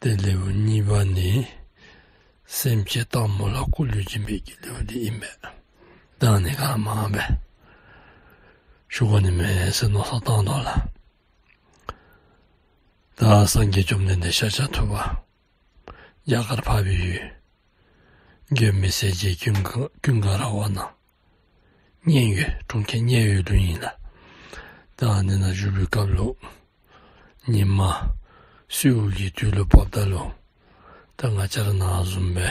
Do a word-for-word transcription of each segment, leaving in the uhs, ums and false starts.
ཏེ་ལེའུ་གཉིས་པ་ནི་སེམས་ཅན་ལྟག་མོ་ལ་སྐུ་ལུས་སྦྱིན་པའི་གི་ལེའུ་འདི་ཨིན་པས། ད་ཨ་ནི་ག་མ་འབད་ཞུ་དགོ་ནི་མས་ཟེར་མནོ་བསམ་བཏང་དོ་ལགས། ད་སངས་རྒྱས་བཅོམ་ལྡན་འདས་ཤཱཀྱ་ཐུབ་པ་རྒྱ་གར་འཕགས་པའི་ཡུལ་མགོན་མེད་ཟས་བཅས་ཀུན་དགའ་ཀུན་དགའ་ར་བ་ན་མཉན་ཡོད་གྲོང་ཁྱེར་མཉན་ཡོད་ལུ་ཨིན་ལགས། ད་ཨ་ནི་ནང་བཞུགས་པའི་སྐབས་ལུ་ཉི་མ་སེའུ་གི་དུས་ལུ་བབ་ད་ལུ་ད་ང་བཅས་ར་ནང་བཟུམ་སྦེ་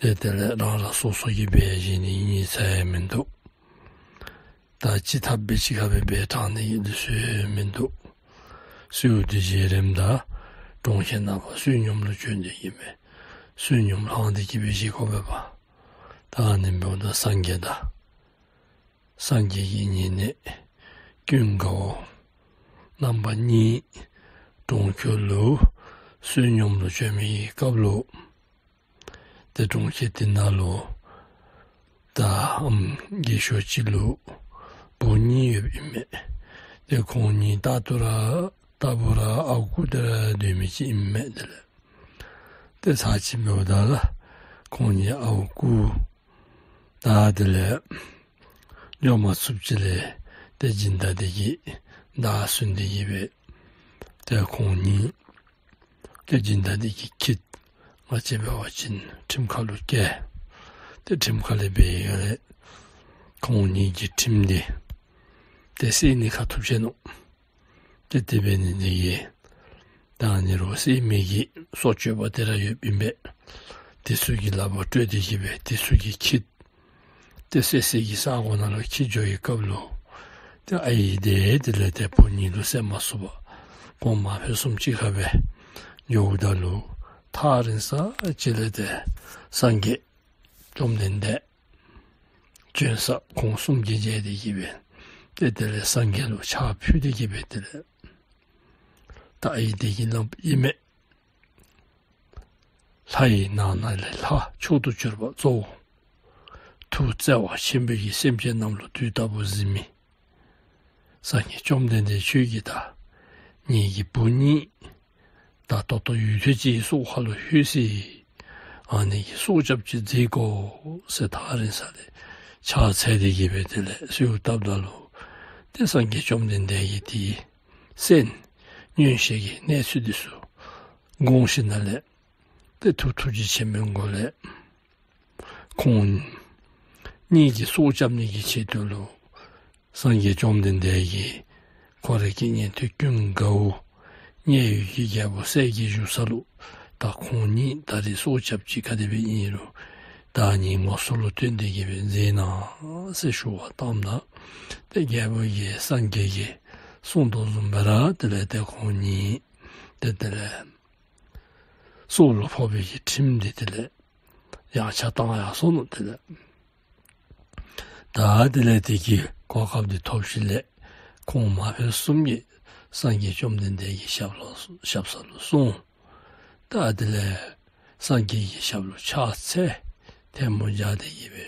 ཏེ་དེ་ལས་རང་རང་སོ་སོ་གིས་འབད་བཞེས་ནི་ཉིན་མཚན་ཡང་མིན་འདུག། ད་ཅི་ཐབས་འབད་ཅི་ག་འབད་འབད་དྲང་ནི་ཡོད་དེ་ཚུ་མིན་འདུག། སེའུ་འདི་བཞེས་རནམ་ད་གྲོང་ཁྱེར་ནང་ཕར་བསོད་སྙོམས་ལུ་བྱོན་ཏེ་གིས་སྦེ་བསོད་སྙོམས་ལྷང་སྟེ་གིས་སྦེ་བཞེས་དགོ་པས་པ། ད་ཨ་ནི་འབདཝ་ད་སངས་རྒྱས་དང་སངས་རྒྱས་ཀྱི་ཉེ་གནས་ཀུན་དགའ་བོ་རྣམ་པ་གཉིས་གྲོང་ཁྱེར་ལུ་བསོད་སྙོམས་ལུ་བྱོན་མི་གི་སྐབས་ལུ་ཏེ་གྲོང་ཁྱེར་དེ་ནང་ལུ་ད་ཨམ་རྒས་ཤོས་ཅིག་ལུ་བུ་གཉིས་ཡོདཔ་ཨིན་མས། ཏེ་ཁོང་གཉིས་ལྟ་བུ་ར་ལྟ་བུ་ར་ཨརཝ་རྐུ་སྟེ་ར་སྡོད་མི་ཅིག་ཨིན་མས། དེ་ལས་ཏེ་ཚར་ཅིག་འབདཝ་ད་ལགས་ཁོང་གཉིས་ཨརཝ་རྐུ་ད་དེ་ལས་འགྱོ་མ་ཚུགསཔ་ཅིག་ལས་ཏེ་སྦྱིན་བདག་འདི་གིས་བདའ་ཟུན་ཏེ་གིས་སྦེ་ཏེ་ཁོང་གཉིས་ཏེ་སྦྱིན་བདག་འདི་གིས་ཁྱིད་ང་བཅས་འབད་བ་ཅིན་ཁྲིམས་ཁང་ལུ་བསྐྱལ། ཏེ་ཁྲིམས་ཁང་ལས་འབད་ཡོད་ལས་ཁོང་གཉིས་ཀྱི་ཁྲིམས་འདི་ཏེ་བསད་ནི་ཁ་ཐུབ་ཅི་ནུག། ཏེ་དེ་འབད་ནི་འདི་གིས་ད་ཨ་ནི་རུང་བསད་མི་གི་སྲོག་གཅོད་པ་དེ་ར་ཡོདཔ་ཨིན་པས། དེ་ཚུ་གི་ལག་པར་སྤྲོད་དེ་གིས་སྦེ་དེ་ཚུ་གིས་ཁྱིད། ཏེ་བསད་སའི་གི་ས་གོ་ནང་ལུ་ཁྱིད་འགྱོ་བའི་སྐབས་ལུ་ཏེ་ཨའི་དེ་དེ་ལས་ཏེ་བུ་གཉིས་ལུ་བསད་མ་ཚུགས་པར་ཁོང་མ་ཕེབས་བཟུམ་ཅིག་ཁར་སྦེ་འགྱོཝ་ད་ལུ་ཐག་རིང་ས་ཅིག་ལས་ཏེ་སངས་རྒྱས་བཅོམ་ལྡན་འདས་བྱོན་ས་ཁོང་གསུམ་གྱིས་མཇལ་ཏེ་གིས་སྦེ་ཏེ་དེ་ལས་སངས་རྒྱས་ལུ་ཕྱག་ཕུལ་ཏེ་གིས་སྦེ་དེ་ལས་ད་ཨའི་དེ་གིས་སླབ་ཨིན་མས། ལྷ་ཡི་ནང་ན་ལས་ལྷ་མཆོག་ཏུ་གྱུར་པ་གཙོ་བོ། ཐུགས་བརྩེ་བ་ཆེན་པོས་ཀྱིས་སེམས་ཅན་རྣམས་ལུ་དུས་ལྟ་བུར་གཟིགས་མི་སངས་རྒྱས་བཅོམ་ལྡན་འདས་ཁྱོད་ཀྱིས་ད་ངེ་གི་བུ་གཉིས་ད་ད་ལྟོ་ཡུད་ཐེངས་ཅིག་སྲོག་ཁ་ལུ་ལྷོད་ཅི། ཨ་ནི་གི་སྲོག་སྐྱབས་ཅིག་མཛད་དགོ་ཟེར་ཐག་རིང་ས་ལས་ཕྱག་འཚལ་ཏེ་གིས་སྦེ་དེ་ལས་གསོལཝ་བཏབ་ད་ལུ་ཏེ་སངས་རྒྱས་བཅོམ་ལྡན་འདས་ཀྱིས་དེའི་སེམས་མངོན་ཤེས་ཀྱི་གནས་ཚུལ་འདི་ཚུ་དགོངས་ཞིནམ་ལས་ཏེ་ཐུགས་ཐུགས་རྗེ་ཆེན་པོའི་སྒོ་ལས་ཁོང་གཉིས་ཀྱི་སྲོག་སྐྱབས་ནི་གི་ཆེད་དུ་ལུ་སངས་རྒྱས་བཅོམ་ལྡན་འདས་ཀྱིས་ཁོ་རའི་གི་ཉན་ཐོས་ཀུན་དགའ་བོ་མཉན་ཡོད་ཀྱི་རྒྱལ་པོ་སྲས་ཀྱིས་བཞུགས་ས་ལུ་ད་ཁོང་གཉིས་ད་རིས་སྲོག་སྐྱབས་ཅིག་ག་དེ་སྦེ་ཨིན་རུང་ད་ངེའི་ངོ་སོ་ལུ་བརྟེན་ཏེ་གིས་སྦེ་མཛད་གནང་ཟེར་ཞུ་བ་བཏངམ་ད་ཏེ་རྒྱལ་པོ་གིས་སངས་རྒྱས་ཀྱིས་གསུངས་དོ་བཟུམ་སྦེ་ར་དེ་ལས་ཏེ་ཁོང་གཉིས་ཏེ་དེ་ལས་སྲོག་ལུ་ཕོག་པའི་གི་ཁྲིམས་འདི་དེ་ལས་ཡང་ཆ་བཏང་ཡར་སོ་ནུག། དེ་ལས་ད་དེ་ལས་དེ་གི་གོ་སྐབས་འདི་ཐོབ་ཞིནམ་ལས་ཁོང་མ་ཕེབས་བཟུམ་གྱི་སངས་རྒྱས་བཅོམ་ལྡན་འདས་ཀྱི་ཞབས་ལུ་ཞབས་ས་ལུ་སོང་། ད་དེ་ལས་སངས་རྒྱས་ཀྱི་ཞབས་ལུ་ཕྱག་འཚལ་ཐལ་མོ་སྦྱར་ཏེ་གིས་སྦེ་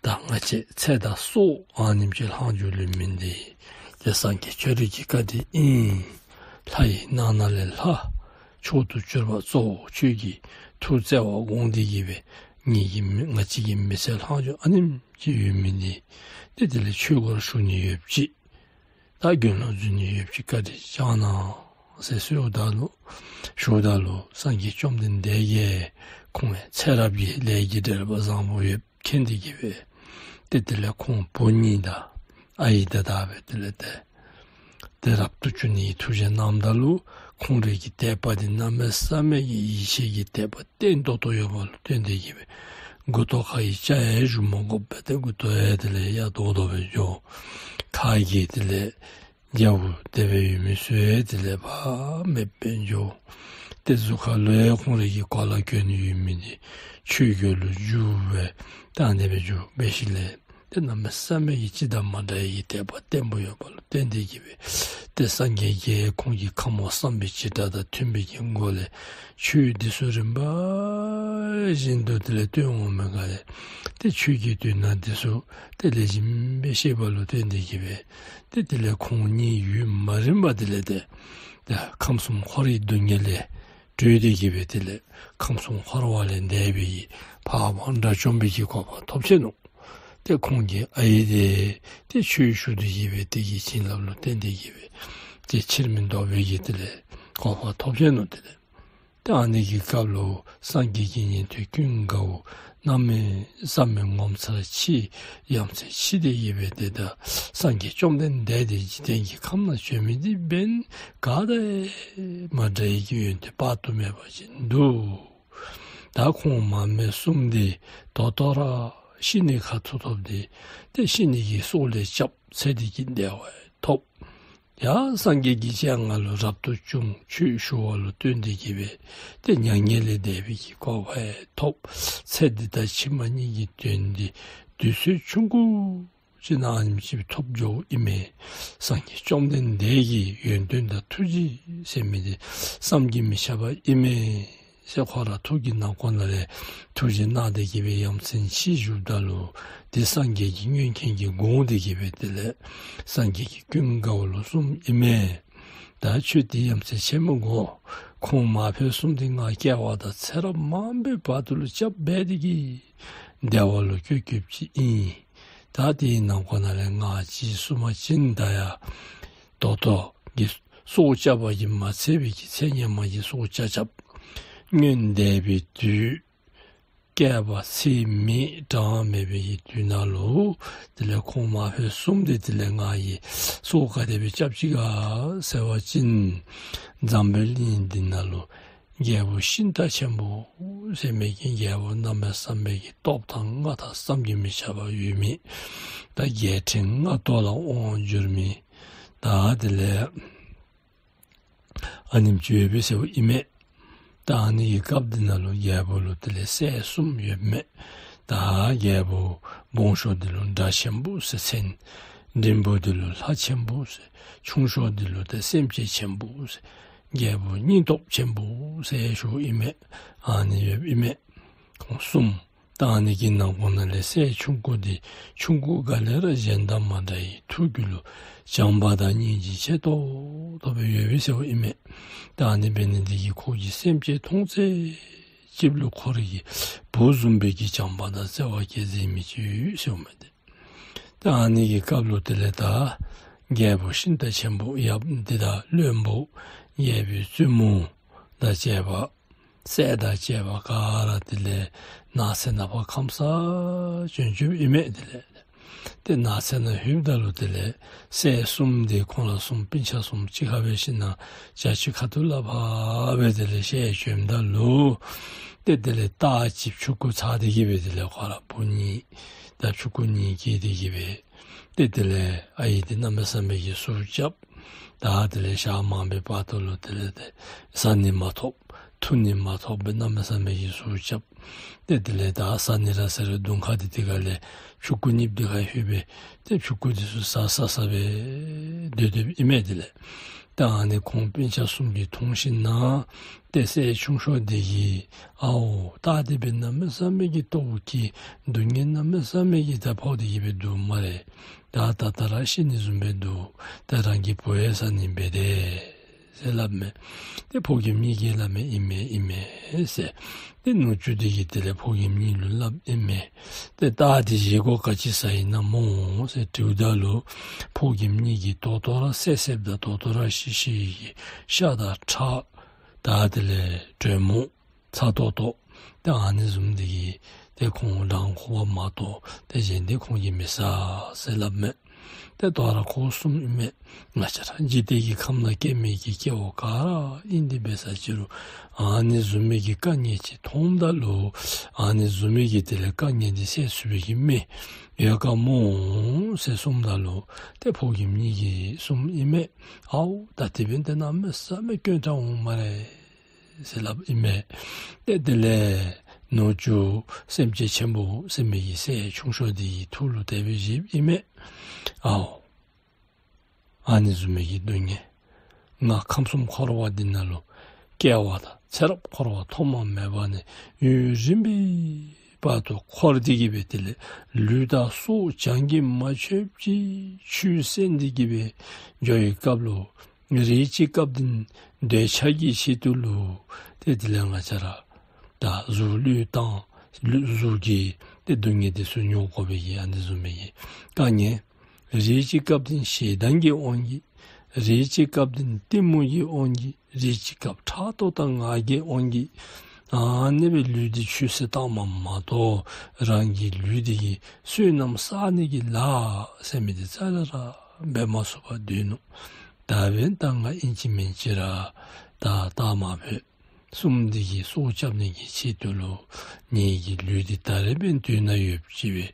ད་ང་བཅས་ཚེ་དང་སྲོག་ཨ་ནེམ་ཅིག་ལྷག་རྒྱུ་ལུས་མི་འདི་ཏེ་སངས་རྒྱས་ཁྱོད་རའི་གི་བཀའ་དྲིན་ཨིན། ལྷ་ཡི་ནང་ན་ལས་ལྷ་མཆོག་ཏུ་གྱུར་པ་གཙོ་བོ་ཁྱོད་ཀྱི་ཐུགས་བརྩེ་བ་དགོངས་ཏེ་གིས་སྦེ་ངེ་གི་མི་ང་བཅས་ཀྱི་མི་ཚེ་ལྷག་རྒྱུ་ཨ་ནེམ་ཅིག་ཡོད་མི་འདི་ཏེ་དེ་ལས་ཁྱོད་སྒོར་ཞུགས་ནི་ཡོདཔ་ཅིག་ད་དགེ་སློང་འཛུལ་ནི་ཡོདཔ་ཅིག་བཀའ་དྲིན་བསྐྱང་གནང་ཟེར་གསོལཝ་བཏབ་ད་ལུ་ཞུཝ་ད་ལུ་སངས་རྒྱས་བཅོམ་ལྡན་འདས་ཀྱིས་ཁོང་ཚེ་རབས་ཀྱི་ལས་ཀྱི་འབྲེལ་བ་བཟང་པོ་ཡོདཔ་མཁྱེན་ཏེ་གིས་སྦེ་ཏེ་དེ་ལས་ཁོང་བུ་གཉིས་དང་ཨའི་དེ་དག་སྦེ་དེ་ལས་ཏེ་ཏེ་རབ་ཏུ་བྱུང་ནི་གི་ཐུགས་བཞེད་གནངམ་ད་ལུ་ཁོང་རའི་གི་དད་པ་འདི་གནམ་མེད་ས་མེད་ཀྱི་ཡིད་ཆེས་ཀྱི་དད་པ་བརྟན་ཏོག་ཏོ་ཡོད་པ་ལུ་བརྟེན་ཏེ་གིས་སྦེ་མགུ་ཏོ་ཁ་གི་སྐྱ་ཡང་བཞུ་མ་དགོ་པར་ཏེ་མགུ་ཏོ་ཡང་དེ་ལས་ཡང་ཏོག་ཏོ་སྦེ་འགྱོ། ཁ་གི་དེ་ལས་རྒྱ་བོ་དེ་སྦེ་ཡོད་མི་ཚུ་ཡང་དེ་ལས་ཕར་མེདཔ་སྦེ་འགྱོ། ཏེ་གཟུགས་ཁ་ལུ་ཡང་ཁོང་རའི་གི་གོ་ལ་གྱོན་ནི་ཡོད་མི་འདི་ཆོས་གོས་ལུ་འགྱུར་སྦེ་ད་ཨ་ནེ་སྦེ་འགྱོ་འབད་ཞིནམ་ལས་ཏེ་གནམ་མེད་ས་མེད་ཀྱི་སྤྱི་དང་མ་འདྲ་བའི་གི་དད་པ་བརྟན་པོ་ཡོད་པ་ལུ་བརྟེན་ཏེ་གིས་སྦེ་ཏེ་སངས་རྒྱས་ཀྱིས་ཁོང་གི་ཁམས་མོ་བསམ་པའི་བྱེ་བྲག་དང་མཐུན་པའི་གི་སྒོ་ལས་ཆོས་འདི་ཚུ་རིམ་པ་བཞིན་དུ་དེ་ལས་སྟོན་འོང་མི་ག་ལས་ཏེ་ཆོས་ཀྱི་དོན་དག་འདི་ཚུ་ཏེ་ལེགས་ཤོམ་སྦེ་ཤེས་པ་ལུ་བརྟེན་ཏེ་གིས་སྦེ་ཏེ་དེ་ལས་ཁོང་གཉིས་ཡུན་མ་རིངམ་དེ་ལས་ཏེ་ཏེ་ཁམས་གསུམ་འཁོར་བའི་སྡུག་བསྔལ་ལས་ གྲོལ་ཏེ་གི་སྦེ་དེ་ལས་ཁམས་གསུམ་འཁོར་བ་ལས་འདས་པའི་གི་འཕགས་པ་དགྲ་བཅོམ་པའི་གི་གོ་འཕང་ཐོབ་ཆི་ནུག། ཏེ་ཁོང་གི་ཨའི་དེ་ཏེ་ཆོས་ཞུ་སྟེ་གི་སྦེ་དེ་གི་བྱིན་རླབས་ལུ་བརྟེན་ཏེ་གི་སྦེ་ཏེ་ཕྱིར་མི་ལྡོག་པའི་གི་དེ་ལས་གོ་འཕང་ཐོབ་ཆི་ནུག། དེ་ལས་ཏེ་ཨ་ནི་གི་སྐབས་ལུ་སངས་རྒྱས་ཀྱི་ཉན་ཐོས་ཀུན་དགའ་བོ་གནམ་མེད་ས་མེད་ངོ་མཚར་ཆེ་ཡ་མཚན་ཆེ་སྟེ་གི་སྦེ་ཏེ་ད་སངས་རྒྱས་བཅོམ་ལྡན་འདས་དེ་འཇིག་རྟེན་གྱི་ཁམས་ནང་བྱོན་མི་དེ་འབདན་ག་དང་མ་འདྲ་བའི་གི་ཡོན་ཏན་དཔག་ཏུ་མེད་པ་ཅིག་འདུག། ད་ཁོང་མ་སྨད་གསུམ་དེ་ད་ལྟོ་ར་ཤི་ནི་ཁ་ཐུག་ཐུགཔ་དེ་ཏེ་ཤི་ནི་གི་སྲོག་ལས་སྐྱབས་འཚོལ་ཏེ་གི་བདེ་བ་ཐོབ། ཡང་སངས་རྒྱས་ཀྱི་སྤྱན་སྔར་ལུ་རབ་ཏུ་བྱུང་། ཆོས་ཞུ་བ་ལུ་བརྩོན་ཏེ་གི་སྦེ་ཏེ་མྱ་ངན་ལས་འདས་པའི་གི་གོ་འཕང་ཐོབ། ཚེ་འདི་དང་ཕྱི་མ་གཉིས་ཀྱི་དོན་འདི་དུས་ཚོད་ཆུང་ཀུ་ཅིག་ནང་ཨ་ནེམ་ཅིག་ཐོབ་འགྱོཝ་ཨིན་མས། སངས་རྒྱས་བཅོམ་ལྡན་འདས་ཀྱི་ཡོན་ཏན་དང་ཐུགས་རྗེ་ཟེར་མི་འདི་བསམ་གྱིས་མི་ཁྱབ་པ་ཨིན་མས་ཟེར་ཁོ་ར་ཐུགས་ཀྱི་ནང་ཁོག་ནང་ལས་ཐུགས་རྗེ་གནང་སྟེ་གི་སྦེ་ཡ་མཚན་ཆེ་བཞུགསཔ་ད་ལུ་ཏེ་སངས་རྒྱས་ཀྱིས་མངོན་མཁྱེན་གྱིས་དགོངས་ཏེ་གི་སྦེ་དེ་ལས་སངས་རྒྱས་ཀྱིས་ཀུན་དགའ་བོ་ལུ་གསུངམ་ཨིན་མས། ད་ཁྱོད་དེ་ཡ་མཚན་ཆེ་མི་དགོ། ཁོང་མ་སྨད་གསུམ་དེ་ང་སྐྱེ་བ་དང་ཚེ་རབས་མང་པོའི་བར་དུ་ལུ་སྐྱབས་འབད་དེ་གི་བདེ་བ་ལུ་བཀོད་བཀོདཔ་ཅིག་ཨིན། ད་དེའི་ནང་ཁོག་ནང་ལས་ང་ཅིག་གསུངམ་ཅིན་ད་ཡ་ད་ལྟོ་གི་སྲོག་སྐྱབས་པ་གིས་མ་ཚད་པའི་གི་ཚེ་སྔོན་མ་གི་སྲོག་ཆ་ཁྱབ། སྔོན་འདས་པའི་དུས་བསྐལ་པ་ཚད་མེད་གྲངས་མེད་པའི་གི་དུས་ནང་ལུ་དེ་ལས་ཁོང་མ་སྨད་གསུམ་དེ་དེ་ལས་ང་གི་སྲོག་ག་དེ་སྦེ་སྐྱབས་ཅི་ག་ཟེར་བ་ཅིན་འཛམ་བུ་གླིང་འདི་ནང་ལུ་རྒྱལ་པོ་ཤིང་རྟ་ཆེན་པོ་ཟེར་མི་གི་རྒྱལ་པོ་གནམ་མེད་ས་མེད་ཀྱི་སྟོབས་དང་མངའ་ཐང་བསམ་གྱིས་མི་ཁྱབ་པ་ཡོད་མི་ད་རྒྱལ་ཕྲན་ལྔ་སྟོང་ལ་དབང་བསྒྱུར་མི་ད་དེ་ལས་ཨ་ནེམ་ཅིག་ཡོད་པས་ཟེརཝ་ཨིན་མས། ད་ཨ་ནི་གི་སྐབས་འདི་ནང་ལུ་རྒྱལ་པོ་ལུ་དེ་ལས་སྲས་གསུམ་ཡོདཔ་མས། ད་རྒྱལ་པོ་སྦོམ་ཤོས་འདི་ལུ་དགྲ་ཆེན་པོ་ཟེར་མཚན། འབྲིང་པོ་འདི་ལུ་ལྷ་ཆེན་པོ་ཟེར། ཆུང་ཤོས་འདི་ལུ་ཏེ་སེམས་ཅན་ཆེན་པོ་ཟེར། རྒྱལ་པོ་སྙིང་སྟོབས་ཆེན་པོ་ཟེར་ཞུཝ་ཨིན་མས། ཨ་ནི་ཡོདཔ་ཨིན་མས། ཁོང་གསུམ། ད་ཨ་ནི་གི་ནང་ཁོག་ནང་ལས་སྲས་ཆུང་ཀུ་འདི་ཆུང་ཀུ་ག་ལས་ར་གཞན་དང་མ་འདྲ་བའི་ཐུགས་རྒྱུད་ལུ་བྱམས་པ་དང་སྙིང་རྗེ་ཆེ་ཏོག་ཏོ་སྦེ་ཡོད་པས་ཟེརཝ་ཨིན་མས། ད་ཨ་ནི་འབད་ནི་འདི་གིས་ཁོ་གིས་སེམས་ཅན་མཐོང་ཚད་ཅིག་ལུ་ཁོ་རའི་གི་བུ་བཟུམ་སྦེ་གི་བྱམས་པ་དང་བརྩེ་བ་བསྐྱེད་མཛད་མི་ཅིག་ཡོད་ཟེརཝ་མས་ཏེ། ད་ཨ་ནི་གི་སྐབས་ལུ་དེ་ལས་ད་རྒྱལ་པོ་ཤིང་རྟ་ཆེན་པོ་ཡབ་འདི་དང་བློན་པོ་རྒྱལ་པོའི་བཙུན་མོ་དང་བཅས་པ་སྲས་དང་བཅས་པ་ག་ར་དེ་ལས་ནགས་ཚལ་ནང་ཕར་ཁམས་བསགས་བྱོན་བྱོནམ་ཨིན་མས། དེ་ལས་ཏེ་ནགས་ཚལ་ནང་ལྷོདཔ་ད་ལུ་དེ་ལས་སྲས་གསུམ་དེ་ཁོང་ར་གསུམ་སྤུན་ཆ་གསུམ་གཅིག་ཁར་འབད་ཞིནམ་ལས་བྱག་ཆུ་ཁ་ཐུག་ལས་ཕར་སྦེ་དེ་ལས་ཤར་བྱོནམ་ད་ལུ་ཏེ་དེ་ལས་སྟག་ཅིག་ཕྱུ་གུ་ཚ་སྟེ་གི་སྦེ་དེ་ལས་ཁོ་ར་བུ་གཉིས་དང་ཕྱུ་གུ་གཉིས་སྐྱེས་ཏེ་གི་སྦེ་ཏེ་དེ་ལས་ཨའི་དེ་གནམ་མེད་ས་མེད་ཀྱི་ཟུག་རྐྱབ། ད་དེ་ལས་ཞག་མང་པོའི་བར་དུ་ལུ་དེ་ལས་ཏེ་བཟའ་ནི་མ་ཐོབ། འཐུང་ནི་མ་ཐོབ་སྦེ་གནམ་མེད་ས་མེད་ཀྱི་ཟུག་རྐྱབ། ཏེ་དེ་ལས་ད་བཟའ་ནི་ར་ཟེར་རུང་གདོང་ཁ་འདི་དེ་ཁ་ལས་ཕྱུ་གུ་གཉིསཔོ་དེ་ཁར་ལྷོད་སྦེ་ཏེ་ཕྱུ་གུ་འདི་ཚུ་བཟའ་བཟའ་བཟའ་སྦེ་སྡོད་སྡོདཔ་ཨིན་མས། དེ་ལས་ད་ཨ་ནི་ཁོང་སྤུན་ཆ་གསུམ་གྱིས་མཐོང་ཞིནམ་ལས་ཏེ་སྲས་ཆུང་ཤོས་འདི་གིས་ཨའོ་སྟག་འདི་སྦེ་གནམ་མེད་ས་མེད་ཀྱི་ལྟོཝ་བཀྱེས། སྡུག་བསྔལ་གནམ་མེད་ས་མེད་ཀྱི་ད་ཕོག་སྟེ་གི་སྦེ་འདུག་སྨ་རེ། ད་ད་ལྟོ་ར་ཤི་ནི་བཟུམ་སྦེ་འདུག། ད་རང་གི་བུ་ཡང་བཟའ་ནི་འབད་དེ་ཟེར་སླབ་མས། ཏེ་ཕོ་རྒནམ་གཉིས་ཀྱིས་སླབ་མས། ཨིན་མས་ཨིན་མས་ཟེར། ཏེ་ནུ་གཅུང་འདི་གིས་དེ་ལས་ཕོ་རྒནམ་གཉིས་ལུ་སླབ་ཨིན་མས། ཏེ་སྟག་འདི་བཞེས་སྒོ་ག་ཅི་བཟའ་ཡི་ན་སྨོ་ཟེར་དྲིཝ་ད་ལུ་ཕོ་རྒནམ་གཉིས་ཀྱིས་ད་ལྟོ་ར་བསད་བསདཔ་ད་ད་ལྟོ་ར་ཤི་ཤི་བའི་གི་ཤ་དང་ཁྲག་ད་དེ་ལས་དྲོན་མོ་ཚ་ཏོག་ཏོ། ཏེ་ཨ་ནི་བཟུམ་འདི་གིས་ཏེ་ཁོང་རང་ཁོག་པ་མ་གཏོགས་ཏེ་གཞན་འདི་ཁོང་གིས་མི་བཟའ་ཟེར་སླབ་མས། ཏེ་ད་རུང་ཁོང་གསུངམ་ཨིན་མས། ང་བཅས་ར་འཇིག་རྟེན་གྱི་ཁམས་ནང་སྐྱེ་མི་གི་སྐྱེ་བ་ག་ར་ཨིན་ཏེ་འབད་ས་ཅི་རུང་ཨ་ནི་བཟུམ་མའི་གི་དཀའ་ངལ་ཅིག་མཐོངམ་ད་ལུ་ཨ་ནི་བཟུམ་མའི་གི་དེ་ལས་དཀའ་ངལ་འདི་སེལ་ཚུགས་པའི་གི་མི་ཡོད་ག་སྨོ་ཟེར་གསུངམ་ད་ལུ་ཏེ་ཕོ་རྒནམ་གཉིས་ཀྱིས་གསུངམ་ཨིན་མས། ཨའོ་ད་དེ་འབདན་ཏེ་གནམ་མེད་ས་མེད་དཀོན་དྲགས་འོང་སྨ་རེ་ཟེར་སླབ་ཨིན་མས། ཏེ་དེ་ལས་ནུ་གཅུང་སེམས་ཅན་ཆེན་པོ་ཟེར་མི་གི་སྲས་ཆུང་ཤོས་འདི་གི་ཐུགས་ལུ་དེ་སྦེ་བཞེསཔ་ཨིན་མས། ཨའོ་ཨ་ནི་བཟུམ་མའི་གི་སྡུག་བསྔལ་ང་ཁམས་གསུམ་འཁོར་བ་འདི་ནང་ལུ་སྐྱེ་བ་དང་ཚེ་རབས་འཁོར་བ་ཐོག་མ་མེད་པ་ནས་ཡུན་རིངམོའི་བར་དུ་འཁོར་ཏེ་གི་སྦེ་དེ་ལས་ལུས་དང་སྲོག་བྱང་གིས་མ་ཆོདཔ་ཅིག་ཆུད་གསན་ཏེ་གི་སྦེ་འགྱོ་བའི་སྐབས་ལུ་ རེ་ཅིག་སྐབས་འདི་འདོད་ཆགས་ཀྱི་ཆེད་དུ་ལུ་ཏེ་དེ་ལས་ང་བཅས་ར་ད་གཟུགས་བློས་བཏང་ལུ་གཟུགས་ཀྱི་ཏེ་སྡུག་བསྔལ་དེ་ཚུ་མྱོང་དགོ་པའི་གི་ཨ་ནི་བཟུམ་མའི་གི་དཀའ་ངལ། རེ་ཅིག་སྐབས་འདི་ཞེ་སྡང་གི་དབང་གིས། རེ་ཅིག་སྐབས་འདི་གཏི་མུག་གི་དབང་གིས། རེ་ཅིག་སྐབས་ཕྲག་དོག་དང་ང་རྒྱལ་དབང་གིས། ཨ་ནི་སྦེ་ལུས་འདི་ཆུད་ཟོས་བཏང་མ་མ་གཏོགས་རང་གི་ལུས་འདི་གི་བསོད་ནམས་བསག་ནི་གི་ལཱ་ཟེར་མི་འདི་རྩ་ལས་ར་འབད་མ་ཚུགས་པར་སྡོད་ནུག། ད་འབདན་ད་ང་ཨིན་ཅི་མིན་ཅི་ར་ད་སྟག་མ་བུ་གསུམ་འདི་གི་སྲོག་སྐྱབས་ནི་གི་ཆེད་དུ་ལུ་ངེ་གི་ལུས་འདི་ད་རེས་འབདན་དུས་ན་ཡོདཔ་ཅིག་སྦེ་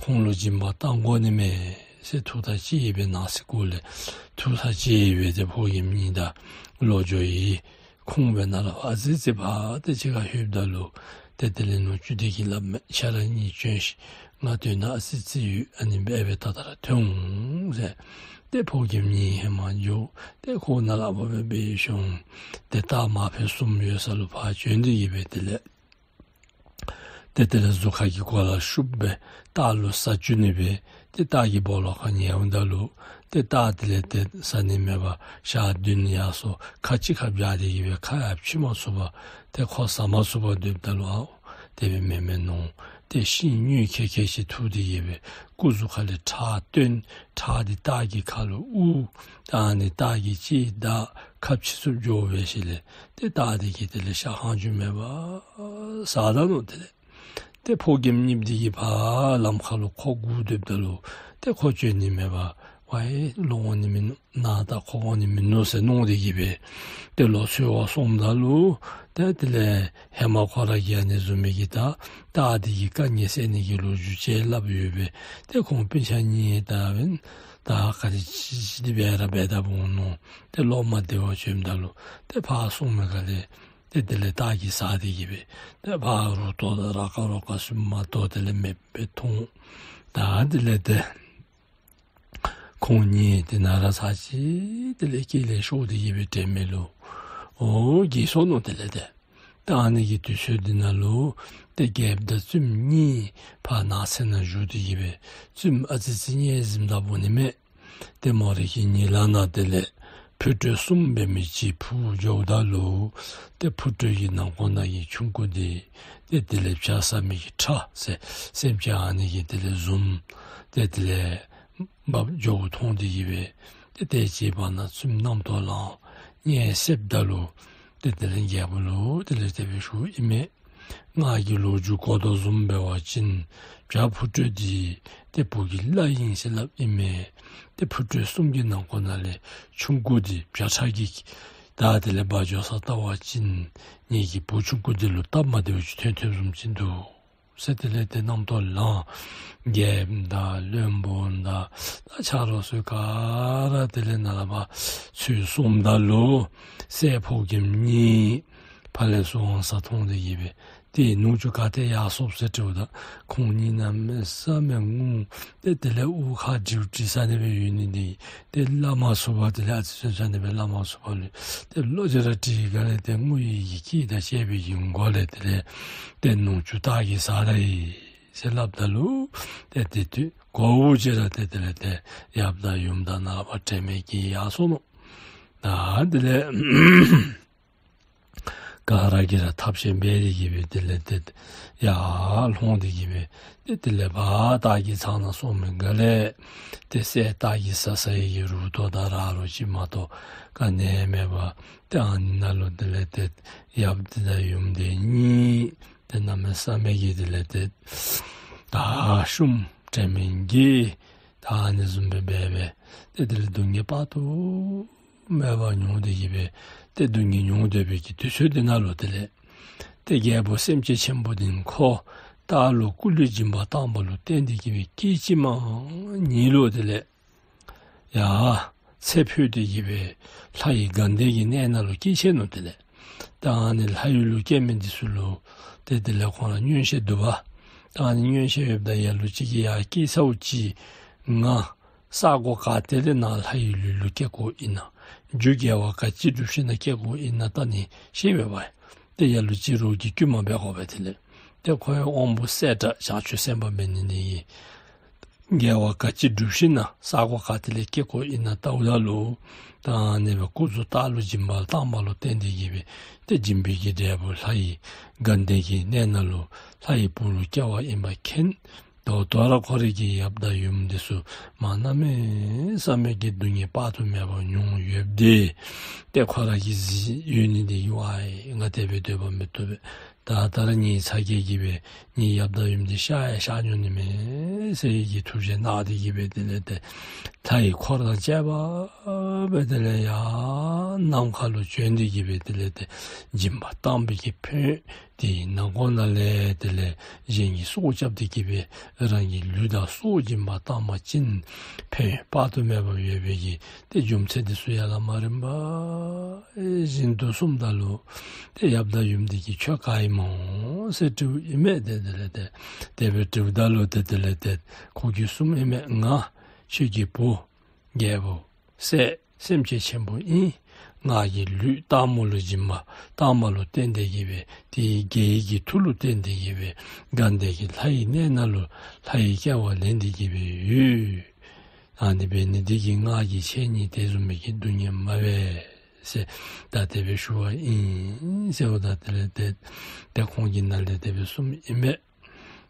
ཁོང་ལུ་སྦྱིན་པ་གཏང་དགོ་ནི་མས་ཟེར་ཐུགས་ཐག་བཅད་སྦེ་ནང་སེམས་ཁོག་ལས་ཐུགས་ཐག་བཅད་སྦེ་ཏེ་ཕོ་རྒནམ་གཉིས་དང་ལོ་ཇོ་ཡི་ཁོང་སྦེ་ནཱ་ལས་ཕར་ཨ་ཙི་ཙི་ཕར་ཏེ་ཕྱི་ཁར་ལྷོདཔ་ད་ལུ་ཏེ་དེ་ལས་ནུ་གཅུང་འདི་གིས་སླབ་མས། ཁྱེད་ར་གཉིས་བྱོན་ཤིག། ང་དོན་དག་ཨ་ཙི་ཙི་ཡོད། ཨ་ནི་འབད་སྦེ་ད་ལྟོ་ར་ཐོན་འོང་ཟེར། ཏེ་ཕོ་རྒནམ་གཉིས་ཧེ་མ་འགྱོ། ཏེ་ཁོ་ནཱ་ལས་ཕར་སྦེ་འབད་ཤོང་། ཏེ་སྟག་མ་བུ་གསུམ་ཡོད་ས་ལུ་ཕར་བྱོན་ཏེ་གི་སྦེ་དེ་ལས་ཏེ་དེ་ལས་གཟུགས་ཁ་གི་གོ་ལ་ཤུབ་སྦེ་སྟག་ལུ་ཟ་བཅུག་ནི་སྦེ་ཏེ་སྟག་གི་སྦོ་ལོགས་ཁར་ཉལཝ་ད་ལུ་ཏེ་སྟག་དེ་ལས་ཏེ་ཟ་ནི་མེད་པར་ཞག་བདུན་ཡར་སོང་ཁ་གཅིག་ཁར་བཞག་སྟེ་གི་སྦེ་ཁ་ཡང་ཕྱེ་མ་ཚུགས་པར་ཏེ་ཁོ་ཟ་མ་ཚུགས་པར་སྡོདཔ་ད་ལུ་ཨའོ་དེ་སྦེ་མེན་མས་མནོ། ཏེ་ཤིང་སྨྱུག་ཁལ་ཁལ་ཅིག་འཐུ་སྟེ་གི་སྦེ་སྐུ་གཟུགས་ཁ་ལས་ཁྲག་བཏོན། ཁྲག་འདི་སྟག་གི་ཁ་ལུ་དབུར། ད་ཨ་ནི་སྟག་གི་ལྕེ་བདའ་ཁ་ཕྱེ་ཚུགསཔ་འགྱོ་བའི་ཤུལ་ལས་ཏེ་སྟག་འདི་གིས་དེ་ལས་ཤ་ཧང་ཅུང་མེད་པར་ཟ་ད་ནུག། དེ་ལས་ཏེ་ཕོ་རྒནམ་གཉིསཔོ་འདི་གིས་ཕར་ལམ་ཁ་ལུ་ཁོ་སྒུག་སྡོདཔ་ད་ལུ་ཏེ་ཁོ་བྱོན་ནི་མེད་པར་ཝའི་ལོག་འོང་ནི་མིན་ནུག། ནཱ་ད་ཁོ་འོང་ནི་མིན་ནུག་ཟེར་མནོ་སྟེ་གི་སྦེ་ཏེ་ལོག་འཚོལ་བར་སོངམ་ད་ལུ་ཏེ་དེ་ལས་ཧེ་མ་ཁོ་ར་གིས་ཨ་ནི་བཟུམ་མའི་གི་ད་སྟག་འདི་གི་དཀའ་ངལ་སེལ་ནི་གི་ལོ་རྒྱུས་ཅིག་སླབ་ཡོད་པས། ཏེ་ཁོང་སྤུན་ཆ་གཉིས་ད་འབདན་ད་ག་དེ་ཅིག་ཅིག་འདི་འབད་ར་འབད་ད་འོང་མནོ། ཏེ་ལོག་མ་བདེ་བར་བྱོནམ་ད་ལུ་ཏེ་ཕར་སོང་མི་ག་ལས་ཏེ་དེ་ལས་སྟག་གིས་ཟ་སྟེ་གི་སྦེ་ཏེ་ཕར་རུ་ཏོ་དང་ར་ཀ་རོ་ཀ་ཚུ་མ་གཏོགས་དེ་ལས་མེདཔ་སྦེ་མཐོང་། ད་དེ་ལས་ཏེ་ཁོང་གཉིས་དེ་ནང་ར་ཚར་ཅིག་དེ་ལས་སྐྱིད་ལས་ཤོར་ཏེ་གི་སྦེ་དྲན་མེད་ལུ་འོ་འགྱེལ་སོ་ནུག། དེ་ལས་ཏེ་ད་ཨ་ནི་གི་དུས་ཚོད་འདི་ནང་ལུ་ཏེ་རྒྱལཔོ་དང་བཙུནམོ་གཉིས་ཕར་ནགས་ཚལ་ནང་བཞུགས་ཏེ་གི་སྦེ་བཙུནམོ་ཨ་ཙི་ཙི་ཉལ་གཟིམས་ད་འོང་ནི་མས། ཏེ་མོ་རའི་གི་གཉིད་ལམ་ནང་དེ་ལས་འཕུར་འགྲོས་གསུམ་འབད་མི་ཅིག་འཕུར་འགྱོཝ་ད་ལུ་ཏེ་འཕུར་འགྲོས་ཀྱི་ནང་ཁོག་ནང་གི་ཆུང་ཀུ་འདི་ཏེ་དེ་ལས་བྱ་ཟ་མི་གི་ཁྲག་ཟེར་སེམས་ཅན་ཨ་ནི་གི་དེ་ལས་བཟུམ་ཏེ་དེ་ལས་འབབ་འགྱོཝ་མཐོང་སྟེ་གི་སྦེ་ཏེ་དེ་ཅིག་བར་ན་བཙུནམོ་རྣམ་རྟོག་ལངས་ཉལ་སདཔ་ད་ལུ་ཏེ་དེ་ལས་རྒྱལཔོ་ལུ་དེ་ལས་དེ་སྦེ་ཞུཝ་ཨིན་མས། ང་གིས་ལོ་རྒྱུས་གོ་དོ་བཟུམ་འབད་བ་ཅིན་བྱ་འཕུར་འགྲོས་འདི་ཏེ་བུ་གི་བླ་ཨིན་ཟེར་སླབ་ཨིན་མས། ཏེ་འཕུར་འགྲོས་གསུམ་གྱི་ནང་ཁོག་ནང་ལས་ཆུང་ཀུ་འདི་བྱ་ཁྲག་གིས་ད་དེ་ལས་འབག་འགྱོ་ས་བལྟ་བ་ཅིན་ངེ་གི་བུ་ཆུང་ཀུ་འདི་ལུ་སྟབས་མ་བདེཝ་ཅིག་ཐོན་ཐོནམ་བཟུམ་ཅིག་འདུག་ཟེར་དེ་ལས་ཏེ་རྣམ་རྟོག་ལངས། རྒྱལཔོ་དང་བློན་པོ་དང་ད་ཆ་རོགས་ཚུ་ག་ར་དེ་ལས་ནཱ་ལས་ཕར་ཚུར་སོངམ་ད་ལུ་སྲས་ཕོ་རྒནམ་གཉིས་ཕར་ལས་ཚུར་འོང་ས་མཐོང་སྟེ་གི་སྦེ་ཏེ་ནུ་གཅུང་ག་ཏེ་ཡར་སོངམ་ཟེར་དྲིཝ་ད་ཁོང་གཉིས་གནམ་མེད་ས་མེད་ངུ། ཏེ་དེ་ལས་དབུགས་ཁ་འདྲིག་འདྲིག་ས་ནི་སྦེ་ཡོད་ནི་འདི་ཏེ་སླབ་མ་ཚུགས་པར་དེ་ལས་ཨ་ཙི་ཚུན་ཚ་ནི་སྦེ་སླབ་མ་ཚུགས་པར་ལུ་ཏེ་ལོག་ཅི་ར་དྲིས་ག་ལས་ཏེ་ངུ་ཡི་གི་སྐད་དང་བཅས་པའི་གི་མགོ་ལས་དེ་ལས་ཏེ་ནུ་གཅུང་སྟག་གིས་ཟ་ར་ཡི་ཟེར་སླབ་ད་ལུ་ཏེ་དེ་དུས་གོཝ་ཅིག་ར་ཏེ་དེ་ལས་ཏེ་ཡབ་དང་ཡུམ་དང་ནཱ་ལས་ཕར་དྲན་མེད་ཀྱིས་ཡར་སོ་ནུག། ད་དེ་ལས་ག་ར་གིས་ར་ཐབས་ཤེས་འབད་དེ་གི་སྦེ་དེ་ལས་ཏེ་ཡར་ལྷོང་སྟེ་གི་སྦེ་ཏེ་དེ་ལས་ཕར་སྟག་གི་ཚང་ནང་སོང་མི་ག་ལས་ཏེ་སྲས་སྟག་གིས་ཟ་ས་ཡི་གི་རུ་ཏོ་དང་ར་རོ་ཅིག་མ་གཏོགས་ག་ནི་མེད་པར་ཏེ་ཨ་ནཱ་ལུ་དེ་ལས་ཏེ་ཡབ་དེ་དང་ཡུམ་དེ་གཉིས་ཏེ་གནམ་མེད་ས་མེད་ཀྱི་དེ་ལས་ཏེ་ད་ཤུམ་དྲན་མེད་ཀྱིས་ད་ཨ་ནི་བཟུམ་སྦེ་འབད་སྦེ་ཏེ་དེ་ལས་སྡུག་བསྔལ་དཔག་ཏུ་མེད་པ་མྱོང་སྟེ་གི་སྦེ་ཏེ་སྡུག་བསྔལ་མྱོང་སྡོད་པའི་གི་དུས་ཚོད་དེ་ནང་ལུ་དེ་ལས་ཏེ་རྒྱལ་པོ་སེམས་ཅན་ཆེན་པོ་འདི་ཁོ་སྟག་ལུ་སྐུ་ལུས་སྦྱིན་པ་བཏང་བ་ལུ་བརྟེན་ཏེ་གི་སྦེ་སྐད་ཅིག་མ་ཉིད་ལུ་དེ་ལས་ཡར་ཚེ་འཕོས་ཏེ་གི་སྦེ་ལྷ་ཡི་དགའ་ལྡན་གྱི་གནས་ནང་ལུ་སྐྱེས་ཆི་ནུག། དེ་ལས་ད་ཨ་ནི་ལྷ་ཡུལ་ལུ་སྐྱེས་མི་འདི་ཚུ་ལུ་ཏེ་དེ་ལས་ཁོང་ར་མངོན་ཤེས་འདུག་པ། ད་ཨ་ནི་མངོན་ཤེས་ཡོདཔ་ད་ལ་ལུ་ཅིག་གིས་ཡར་སྐྱེས་ཚརཝ་ཅིག་ང་ས་གོ་ག་ཏེ་ལས་ནཱ་ལྷ་ཡི་ལུས་ལུ་སྐྱེ་དགོ་ཨིན་ན་རྒྱུ་དགེ་བ་ག་ཅི་སྒྲུབ་ཞིན་ན་སྐྱེ་དགོ་ཨིན་ན་ད་ནི་ཤེས་པས་པ། ཏེ་ལ་ལུ་ཅིག་རོགས་ཀྱིས་བསྐུལ་མ་འབད་དགོ་པས། དེ་ལས་ཏེ་ཁོ་ཡང་དབང་པོ་གསལ་དྲགས་བྱང་ཆུབ་སེམས་དཔའ་འབད་ནི་འདི་གིས་དགེ་བ་ག་ཅི་སྒྲུབ་ཞིན་ན་ས་གོ་ག་ཏེ་ལས་སྐྱེ་དགོ་ཨིན་ན་བལྟཝ་ད་ལུ་ ད་ཨ་ནི་སྦེ་སྐུ་གཟུགས་སྟག་ལུ་སྦྱིན་པ་བཏང་བ་ལུ་བརྟེན་ཏེ་གི་སྦེ་ཏེ་སྦྱིན་པའི་གི་འབྲས་བུ་ལྷ་ཡི་དགའ་ལྡན་གྱི་གནས་ནང་ལུ་ལྷ་ཡི་བུ་ལུ་སྐྱེ་བ་ཨིནམ་མཁྱེན། ད་ལྟོ་ར་ཁོ་རའི་གི་ཡབ་དང་ཡུམ་འདི་ཚུ་མ་གནམ་མེད་ས་མེད་ཀྱི་སྡུག་བསྔལ་དཔག་ཏུ་མེད་པ་མྱོང་ཡོདཔ་འདི་ཏེ་ཁོ་ར་གིས་གཟིགས་ཡོད་ནི་འདི་གིས་ཝའི་ང་དེ་སྦེ་སྡོད་པ་མི་བཏུབ་པས། ད་ད་ར་ངེའི་ཚ་གྱང་གིས་སྦེ་ངེའི་ཡབ་དང་ཡུམ་འདི་གཤགས་ཡང་གཤགས་འགྱོ་ནི་མས་ཟེར་གྱི་ཐུགས་བཞེད་གནང་སྟེ་གི་སྦེ་དེ་ལས་ཏེ་ལྷ་ཡི་འཁོར་དང་བཅས་པ་སྦེ་དེ་ལས་ཡར་ནམ་མཁའ་ལུ་བྱོན་ཏེ་གི་སྦེ་དེ་ལས་ཏེ་སྦྱིན་པ་བཏང་བའི་གི་ཕན་ཡོན་དེ་ནང་ཁོག་ནང་ལས་དེ་ལས་གཞན་གྱི་སྲོག་བསྐྱབས་ཏེ་གི་སྦེ་རང་གི་ལུས་དང་སྲོག་སྦྱིན་པ་བཏང་པ་ཅིན་ཕན་ཡོན་དཔག་ཏུ་མེད་པ་ཡོད་པའི་གི་ཏེ་རྒྱུ་མཚན་དེ་ཚུ་ཡང་ལ་མ་རིམ་པ་བཞིན་དུ་གསུངམ་ད་ལུ་ཏེ་ཡབ་དང་ཡུམ་འདི་གིས་ཁྱོད་ག་ཨིན་མོ་ཟེར་དྲིཝ་ཨིན་མས། ཏེ་དེ་ལས་ཏེ་དེ་སྦེ་དྲིཝ་ད་ལུ་ཏེ་དེ་ལས་ཏེ་ཁོ་གིས་གསུངམ་ཨིན་མས། ང་ཁྱོད་ཀྱི་བུ་རྒྱལ་པོ་སྲས་སེམས་ཅན་ཆེན་པོ་ཨིན། ང་གིས་ལུས་སྟག་མོ་ལུ་སྦྱིན་པ་བཏང་བ་ལུ་བརྟེན་ཏེ་གི་སྦེ་དེའི་དགེ་བའི་གི་མཐུ་ལུ་བརྟེན་ཏེ་གི་སྦེ་དགའ་ལྡན་གྱི་ལྷ་ཡི་གནས་ནང་ལུ་ལྷ་ཡི་སྐྱེ་བ་ལེན་ཏེ་གི་སྦེ་ཡོད། ཨ་ནི་འབད་ནི་འདི་གིས་ང་གིས་ཁྱེད་གཉིས་དེ་བཟུམ་མའི་གི་སྡུག་བསྔལ་མ་འབད་ཟེར་ད་དེ་སྦེ་ཞུ་བ་ཨིན་ཟེརཝ་ད་དེ་ལས་ཏེ་ཏེ་ཁོང་གི་ནང་ལས་དེ་སྦེ་གསུངམ་ཨིན་མས།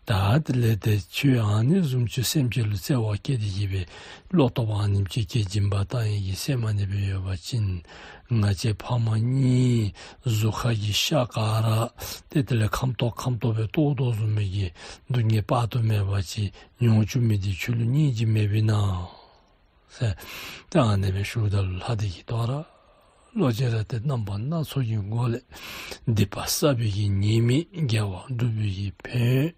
ད་དེ་ལས་ཏེ་ཁྱོད་ཨ་ནི་བཟུམ་ཅིག་སེམས་ཅན་ལུ་བརྩེ་བ་བསྐྱེད་དེ་གི་སྦེ་བློ་སྟོབས་ཨ་ནེམ་ཅིག་གིས་སྦྱིན་པ་བཏང་ཡི་གི་སེམས་ཨ་ནི་སྦེ་ཡོད་པ་ཅིན་ང་བཅས་ཕམ་གཉིས་གཟུགས་ཁ་གི་ཤ་ག་ར་ཏེ་དེ་ལས་ཁམ་ཏོག་ཁམ་ཏོག་སྦེ་བཏོག་དོ་བཟུམ་མའི་གི་སྡུག་བསྔལ་དཔག་ཏུ་མེད་པ་ཅིག་མྱོང་བཅུག་མི་འདི་ཁྱོད་ལུ་སྙིང་རྗེ་མེདཔ་ཨིན་ན་ཟེར་ཏེ་ཨ་ནི་སྦེ་ཞུཝ་ད་ལུ་ལྷ་འདི་གིས་དོ་རུང་ལོག་ཅི་ར་ཏེ་རྣམ་པ་སྣ་ཚོགས་ཀྱི་སྒོ་ལས་སྡིག་པ་བསགས་པའི་གི་ཉེས་དམིགས་དགེ་བ་སྒྲུབ་པའི་གི་ཕན་ཡོན་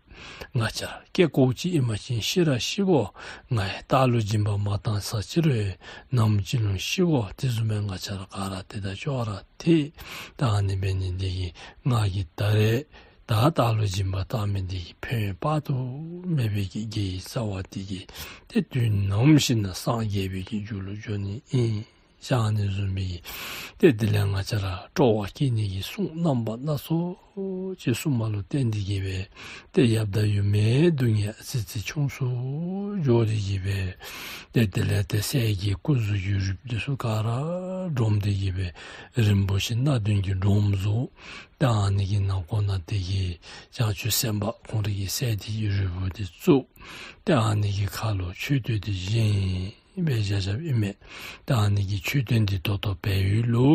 ང་བཅས་ར་སྐྱེ་སྐྱེཝ་ཅིག་ཨིན་པ་ཅིན་ཤི་ར་ཤི་དགོ། ང་ཡང་སྟག་ལུ་སྦྱིན་པ་མ་བཏང་ས་ཅི་རུང་ནམ་ཅིག་ལུ་ཤི་དགོ། དེ་བཟུམ་སྦེ་ང་བཅས་ར་ག་ར་ཏེ་ད་ཅོག་ར་འཐད། ད་ཨ་ནི་འབད་ནི་འདི་གིས་ང་གིས་ད་རེས་ད་སྟག་ལུ་སྦྱིན་པ་བཏང་མི་འདི་གིས་ཕན་ཡོན་དཔག་ཏུ་མེད་པའི་གི་དགེ་བའི་རྩ་བ་འདི་གིས་ཏེ་དུས་ནམ་ཞིག་ན་སངས་རྒྱས་པའི་གི་རྒྱུ་ལུ་འགྱུར་ནི་ཨིན་ཟེར་ཨ་ནི་བཟུམ་མའི་ཏེ་དེ་ལས་ང་བཅས་ར་སྤྲོ་བ་བསྐྱེད་ནི་གི་གསུང་རྣམ་པ་སྣ་ཚོགས་ཅིག་གསུངམ་ལུ་བརྟེན་ཏེ་གི་སྦེ་ཏེ་ཡབ་དང་ཡུམ་མའི་སྡུག་བསྔལ་ཨ་ཙི་ཙི་ཆུང་སུ་འགྱོ་སྟེ་གི་སྦེ་ཏེ་དེ་ལས་ཏེ་སྲས་ཀྱི་སྐུ་གཟུགས་ཀྱི་རུས་འདི་ཚུ་ག་ར་སྒྲོམ་སྟེ་གི་སྦེ་རིན་པོ་ཆེ་སྣ་བདུན་གྱི་སྒྲོམ་བཟོ། ཏེ་ཨ་ནི་གི་ནང་ཁོག་ནང་དེ་གི་བྱང་ཆུབ་སེམས་དཔའ་ཁོང་རའི་གི་སྲས་དེ་གི་རུས་བུ་དེ་བཙུགས། ཏེ་ཨ་ནི་གི་ཁ་ལུ་མཆོད་རྟེན་དེ་བཞེངས་སྦེ་བཞག་བཞགཔ་ཨིན་མས། ཏེ་ཨ་ནི་གི་མཆོད་རྟེན་དེ་ད་ལྟོ་བལ་ཡུལ་ལུ་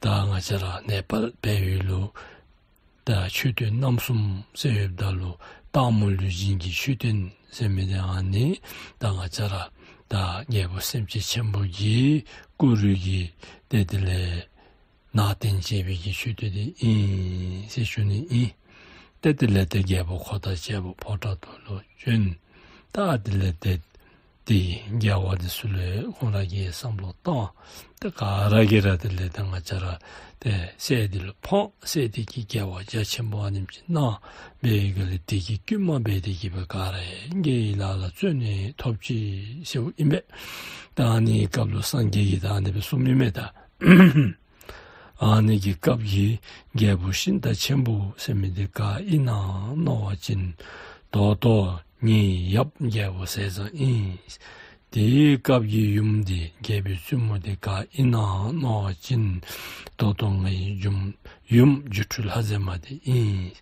ད་ང་བཅས་ར་ནེ་པཱལ་བལ་ཡུལ་ལུ་ད་མཆོད་རྟེན་རྣམ་གསུམ་ཟེར་ཡོདཔ་ད་ལུ་སྟག་མོ་ལུས་སྦྱིན་གྱི་མཆོད་རྟེན་ཟེར་མི་དེ་ཨ་ནི་ད་ང་བཅས་ར་ད་རྒྱལ་པོ་སེམས་ཅན་ཆེན་པོ་གི་སྐུ་རུས་ཀྱི་ཏེ་དེ་ལས་ནང་རྟེན་བྱས་པའི་གི་མཆོད་རྟེན་དེ་ཨིན་ཟེར་ཞུ་ནི་ཨིན། ཏེ་དེ་ལས་ཏེ་རྒྱལ་པོ་ཁོ་དང་བཅས་པ་ཕོ་བྲང་དུ་ལུ་བྱོན། ད་དེ་ལས་ཏེ་དེ་དགེ་བ་དེ་ཚུ་ལུ་ཁོང་ར་གིས་བསམ་བློ་བཏང་། ཏེ་ག་ར་གིས་ར་དེ་ལས་ཏེ་ང་བཅས་ར་ཏེ་སྲས་དེ་ལུ་ཕངས། སྲས་དེ་གིས་དགེ་བ་རྒྱ་ཆེན་པོ་ཨ་ནེམ་ཅིག་གནང་བའི་གི་ལས་དེ་གི་བསྐུལ་མ་འབད་དེ་གི་སྦེ་ག་ར་དགེ་བའི་ལཱ་ལ་བརྩོན་ནས་ཐོབ་ཅི་ཟེརཝ་ཨིན་པས། ད་ཨ་ནི་སྐབས་ལུ་སངས་རྒྱས་ཀྱིས་ད་ཨ་ནི་སྦེ་གསུངམ་ཨིན་མས་ད། ཨ་ནི་གི་སྐབས་ཀྱི་རྒྱལ་པོ་ཤིང་རྟ་ཆེན་པོ་ཟེར་མི་དེ་ག་ཨིན་ན་མནོ་བ་ཅིན་ད་ལྟོ་ངེའི་ཡབ་རྒྱལ་པོ་ཟས་གཙང་ཨིན། དེའི་སྐབས་ཀྱི་ཡུམ་དེ་རྒྱལ་པོའི་བཙུན་མོ་དེ་ག་ཨིན་ན་མནོ་བ་ཅིན་ད་ལྟོ་ངེའི་ཡུམ་ཡུམ་སྒྱུ་འཕྲུལ་ལྷ་མཛེས་མ་དེ་ཨིན།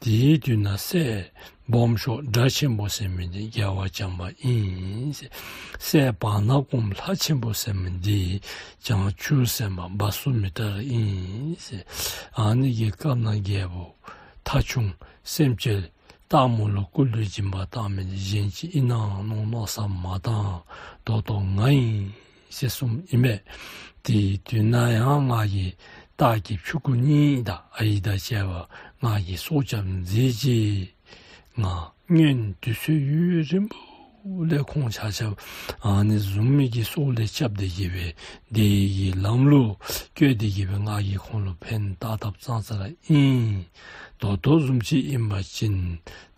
དེའི་དུས་ན་སྲས་སྦོམ་ཤོས་སྒྲ་ཆེན་པོ་ཟེར་མི་འདི་རྒྱལ་བ་བྱམས་པ་ཨིན་ཟེར། སྲས་བར་ན་སྐོམ་ལྷ་ཆེན་པོ་ཟེར་མི་འདི་བྱང་ཆུབ་སེམས་དཔའ་བ་སུ་མི་ཏྲ་ཨིན་ཟེར། ཨ་ནི་གི་སྐབས་ན་རྒྱལ་པོ་ཐ་ཆུང་སེམས་ཅན་སྟག་མོ་ལུ་སྐུ་ལུས་སྦྱིན་པ་བཏང་མི་འདི་གཞན་ཅིག་ཨིན་ན་མནོ་མནོ་བསམ་མ་བཏང་། ད་ལྟོ་ང་ཨིན་ཟེར་གསུངམ་ཨིན་པས། དེའི་དུས་ན་ཡང་ང་གིས་སྟག་གི་ཕྲུ་གུ་གཉིས་དང་ཨའི་དང་བཅས་པ་ང་གིས་སྲོག་སྐྱབས་མཛད་ཅི། ང་སྔོན་དུས་ཚོད་ཡུན་རིང་པོ་ལས་ཁོང་ཆ་ཁྱབ་ཨ་ནི་བཟུམ་མའི་གི་སྲོག་ལས་སྐྱབས་ཏེ་གི་སྦེ་དེ་གི་ལམ་ལུ་བཀོད་དེ་གི་སྦེ་ང་གིས་ཁོང་ལུ་ཕན་བཏགས་བཏགསཔ་ཙང་ཙ་ར་ཨིན། ད་ལྟོ་བཟུམ་ཅིག་ཨིན་པ་ཅིན་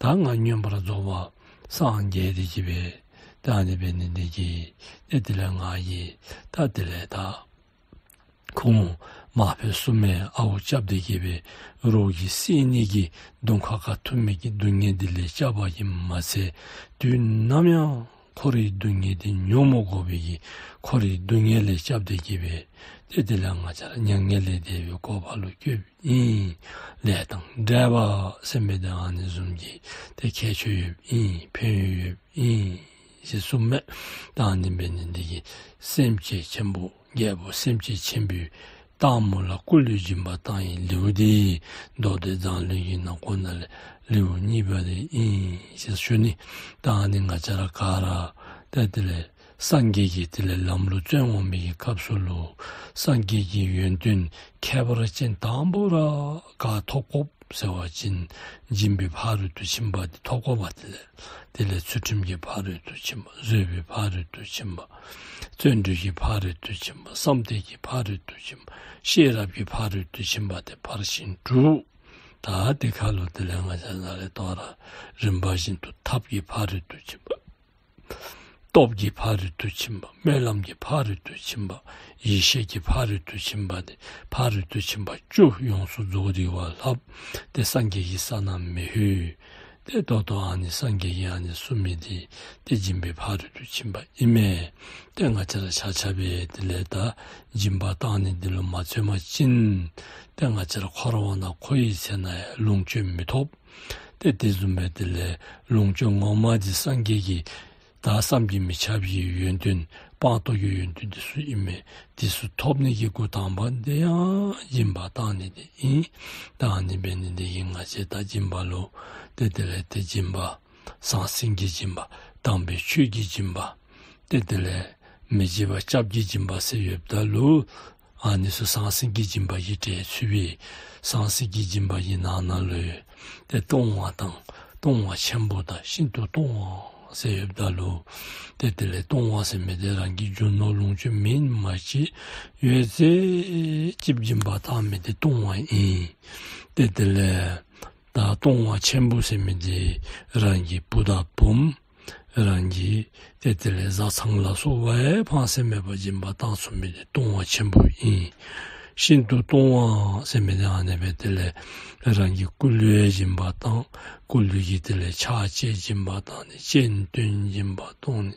ད་ང་མངོན་པར་རྫོགས་པ་སངས་རྒྱས་ཏེ་གི་སྦེ་ད་ཨ་ནི་འབད་ནི་འདི་གིས་ཏེ་དེ་ལས་ང་གིས་ད་དེ་ལས་ད་ཁོང་མ་ཕམ་སྲུང་མའི་ཨརཝ་རྐྱབ་སྟེ་གི་སྦེ་རོགས་ཀྱིས་བསད་ནི་གི་གདོང་ཁ་ཁར་ཐུག་མི་གི་སྡུག་བསྔལ་འདི་ལས་སྐྱབས་པ་ཨིནམ་མ་ཚད་དུས་ནམ་ཡང་ འཁོར་བའི་སྡུག་བསྔལ་འདི་མྱོང་མ་དགོ་པའི་གི་འཁོར་བའི་སྡུག་བསྔལ་ལས་བསྐྱབས་ཏེ་གི་སྦེ་ཏེ་དེ་ལས་ང་བཅས་ར་མྱ་ངན་ལས་འདས་པའི་གོ་འཕང་ལུ་བཀོད་ཨིན། ལས་དང་འབྲེལ་བ་ཟེར་མི་འདི་ཨ་ནི་བཟུམ་གྱི་ཏེ་ཁྱད་ཆོས་ཡོདཔ་ཨིན། ཕན་ཡོན་ཡོདཔ་ཨིན་ཟེར་གསུངམ་མས། ད་ཨ་ནི་འབད་ནི་འདི་གིས་སེམས་ཅན་ཆེན་པོ་རྒྱལ་པོ་སེམས་ཅན་ཆེན་པོའི་སྟག་མོ་ལ་སྐུ་ལུས་སྦྱིན་པ་བཏང་བའི་ལེའུ་འདི་མདོ་སྡེ་མཛངས་བླུན་གྱི་ནང་ཁོངས་ནང་ལས་ལེའུ་གཉིས་པ་འདི་ཨིན་ཟེར་ཞུ་ནི། ད་ཨ་ནི་ང་བཅས་ར་ག་ར་ཏེ་དེ་ལས་སངས་རྒྱས་ཀྱི་དེ་ལས་ལམ་ལུ་བརྩོན་འོང་མི་གི་སྐབས་སུ་ལུ་སངས་རྒྱས་ཀྱི་ཡོན་ཏན་ཁྱད་པར་ཅན་དང་པོ་ར་ག་ཐོབ་དགོཔ་ཟེར་བ་ཅིན་སྦྱིན་པའི་ཕ་རོལ་ཏུ་ཕྱིན་པ་འདི་ཐོབ་དགོ་པ། དེ་ལས་དེ་ལས་ཚུལ་ཁྲིམས་ཀྱི་ཕ་རོལ་ཏུ་ཕྱིན་པ། བཟོད་པའི་ཕ་རོལ་ཏུ་ཕྱིན་པ། བརྩོན་འགྲུས་ཀྱི་ཕ་རོལ་ཏུ་ཕྱིན་པ། བསམ་གཏན་གྱི་ཕ་རོལ་ཏུ་ཕྱིན་པ། ཤེས་རབ་ཀྱི་ཕ་རོལ་ཏུ་ཕྱིན་པ་སྟེ་ཕར་ཕྱིན་དྲུག། ད་དེ་ཁ་ལུ་དེ་ལས་ང་བཅས་ནཱ་ལས་དོ་རུང་རིམ་པ་བཞིན་དུ་ཐབས་ཀྱི་ཕ་རོལ་ཏུ་ཕྱིན་པ། སྟོབས་ཀྱི་ཕ་རོལ་ཏུ་ཕྱིན་པ། སྨོན་ལམ་གྱི་ཕ་རོལ་ཏུ་ཕྱིན་པ། ཡེ་ཤེས་ཀྱི་ཕ་རོལ་ཏུ་ཕྱིན་པ་སྟེ་ཕ་རོལ་ཏུ་ཕྱིན་པ་བཅུ་ཡོངས་སུ་རྫོགས་ཏེ་བ་ལྷག་སྟེ་སངས་རྒྱས་ཀྱི་ས་ན་མི་ལྷོད། ཏེ་ད་ལྟོ་ཨ་ནི་སངས་རྒྱས་ཀྱིས་ཨ་ནི་གསུངས་མི་འདི་ཏེ་སྦྱིན་པའི་ཕ་རོལ་ཏུ་ཕྱིན་པ་ཨིན་མས། ཏེ་ང་བཅས་ར་ཆ་ཁྱབ་སྦེ་དེ་ལས་ད་སྦྱིན་པ་བཏང་ནི་འདི་ལུ་མ་བརྩོན་པ་ཅིན་ཏེ་ང་བཅས་ར་འཁོར་བ་ནང་འཁོར་བའི་ཚེ་ན་ཡང་ལོངས་སྤྱོད་མི་ཐོབ། ཏེ་དེ་བཟུམ་སྦེ་དེ་ལས་ལོངས་སྤྱོད་ངོ་མ་འདི་སངས་རྒྱས་ཀྱིས་ད་བསམ་གྱིས་མི་ཁྱབ་པའི་ཡོན་ཏན་སྤངས་རྟོགས་ཀྱི་ཡོན་ཏན་འདི་ཚུ་ཨིན་མས། འདི་ཚུ་ཐོབ་ནི་གི་སྒོ་དང་པ་འདི་ཡང་སྦྱིན་པ་བཏང་ནི་འདི་ཨིན། ད་ཨ་ནི་འབད་ནི་འདི་གིས་ང་བཅས་ད་སྦྱིན་པ་ལུ་ཏེ་དེ་ལས་ཏེ་སྦྱིན་པ་ཟང་ཟིང་གི་སྦྱིན་པ། དམ་པའི་ཆོས་ཀྱི་སྦྱིན་པ། ཏེ་དེ་ལས་མི་བརྗེད་པ་སྐྱབས་ཀྱི་སྦྱིན་པ་ཟེར་ཡོདཔ་ད་ལུ་ཨ་ནི་ཚུ་ཟང་ཟིང་གི་སྦྱིན་པ་གི་གྲས་ཚུད་པས། ཟང་ཟིང་གི་སྦྱིན་པ་གི་ནང་ན་ལུ་ཏེ་གཏོང་བ་དང་གཏོང་བ་ཆེན་པོ་དང་ཤིན་ཏུ་གཏོང་བ་ཟེར་ཡོདཔ་ད་ལུ་ཏེ་དེ་ལས་གཏོང་བ་ཟེར་མི་འདི་རང་གི་རྒྱུ་ནོར་ལོངས་སྤྱོད་མེན་མ་གཞི་ཡོད་ཚད་ཅིག་སྦྱིན་པ་བཏང་མི་འདི་གཏོང་བ་ཨིན། ཏེ་དེ་ལས་ད་གཏོང་བ་ཆེན་པོ་ཟེར་མི་འདི་རང་གི་བུ་དང་བུམོ་རང་གི་ཏེ་དེ་ལས་བཟའ་ཚང་ལ་སོགས་པ་ཡང་ཕངས་སེམས་མེད་པར་སྦྱིན་པ་བཏང་ཚུགས་མི་འདི་གཏོང་བ་ཆེན་པོ་ཨིན། ཤིན་ཏུ་གཏོང་བ་ཟེར་མི་འདི་ཨ་ནི་སྦེ་དེ་ལས་རང་གི་སྐུ་ལུས་སྦྱིན་པ་བཏང་། སྐུ་ལུས་ཀྱི་དེ་ལས་ཕྱག་བཅས་སྦྱིན་པ་བཏང་ནི། སྤྱན་སྟོན་སྦྱིན་པ་བཏང་ནི།